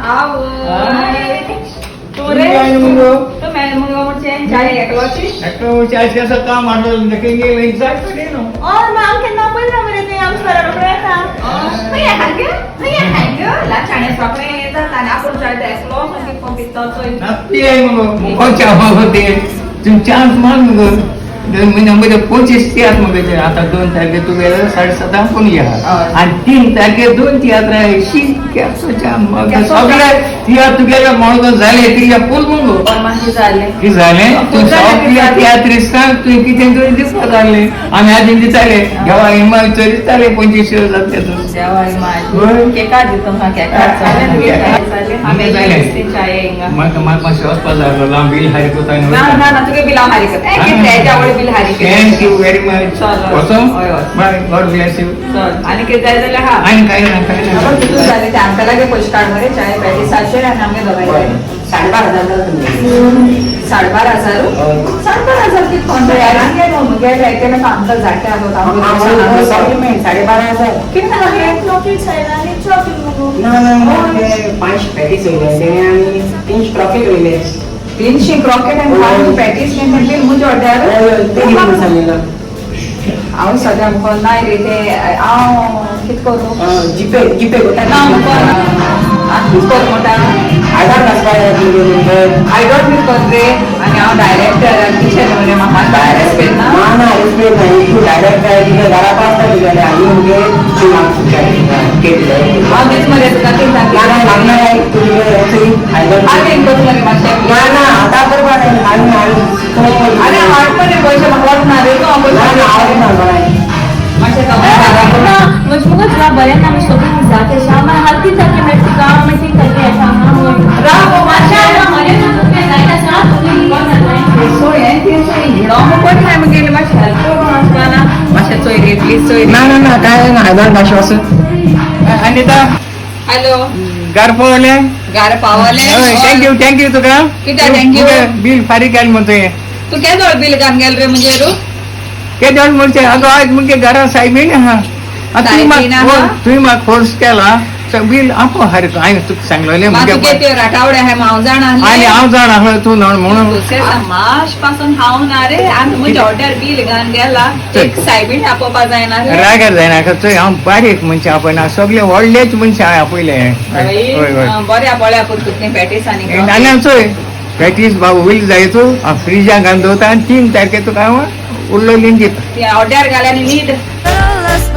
काम चान्स मार मगो म्हणजे 25 तियात्र मगे आता 2 तारखे तू गेला 7:30 कोण या आणि 3 तारखे 2 तियात्र शी सगळे तियात्र तुगेले म्हणून झाले तिया फुल मगो की झाले तू सगळे तियात्रिस्तांक तुवें कितें तरी दिवपा जाले आमी आदी दिताले देवा हिमा चरिताले 25 जातले तूं म्हाका मातशें वचपा जाय आसलो हांव बील हारी कोता. Thank you very much. वचो बाय, गॉड ब्लेस you. आनी कितें जाय जाल्यार हा आनी कांय ना कांय ना. कितू जालें ते आमकां लागीं पयशे काड मरे चाय पॅटीसाचे आनी आमगे दोगांय 12,500 12,500 12,500 कित कोण गेलो मुगे जायते आमकां जाटे आसो. 12,500 कितें जालें? ना ना ना, 5 पॅटीस वयले आनी 3 क्रॉकेट वयले. 300 क्रॉकेट आनी 5 पॅटीस बील मुजे ऑर्डर. सांगलेलो हांव सद्या मुको नाय रे ते हांव कित करूं जीपे जीपे ना मुको कित करूं म्हणटा. आधार I don't be कर रे आनी हांव डायरेक्टर कितें न्हू रे म्हाका रेस्पेद ना. ना ना रेस्पेद ना, तूं डायरेक्ट जाय तुगे घरा पासता तुगेले आनी मुगे तूं हांव दीस मरे तुका तीन ना ना मागणार तुगे आनी एक मरे मातशें. ना ना आतां करपा जाय आनी आनी हाड मरे पयशे म्हाका वचना रे तूं. ना ना हांव ना मातशें मुझको थोड़ा बरे ना, मैं शॉपिंग जाते शाम में हर तीन तारीख में गाँव में 3 तारीख ऐसा राव मातशें हमारे तो जाएगा साथ सो हें तें चोय हिणो मुको काय मुगेलें मातशें हेल्प करूं आसतना मातशें चोय रे प्लीज चोय. ना ना ना काय ना आधार मातशें वचून. अनिता हॅलो घर पावलें. घर पावलें. Thank you thank you तुका. कित्याक thank you? Bill फारीक केलें म्हण तुवें. तूं केदोळ बील घालून गेल रे म्हणजे रू? केदोळ म्हणजे अगो आयज मुगे घरा सायबीण आहा. सायबीण आहा? तुवें म्हाका फोर्स केला बील आपो हारीक हांवें तुका सांगलेलें म्हाका मुगे तुगे त्यो राटावडे आहाय हांव जाणा आनी हांव जाणा आसलो तूं न्हय म्हणून. माश पासून हांव ना रे आनी म्हजे ऑर्डर बील घालून गेला एक सायबीण आपोवपा जायना रे. रागार जायना चोय हांव बारीक मनशां आपयना सगळे व्हडलेच मनशां हांवें आपयले. हय हय बऱ्या पळया पूण तुका पॅटीस आनी आनी हांव चोय पॅटीस बाबू वयली जाय तूं हांव फ्रिजाक घालून दवरता आनी 3 तारखे तुका हांव उरलोली दिता. ऑर्डर घाल आनी न्हीद. Let's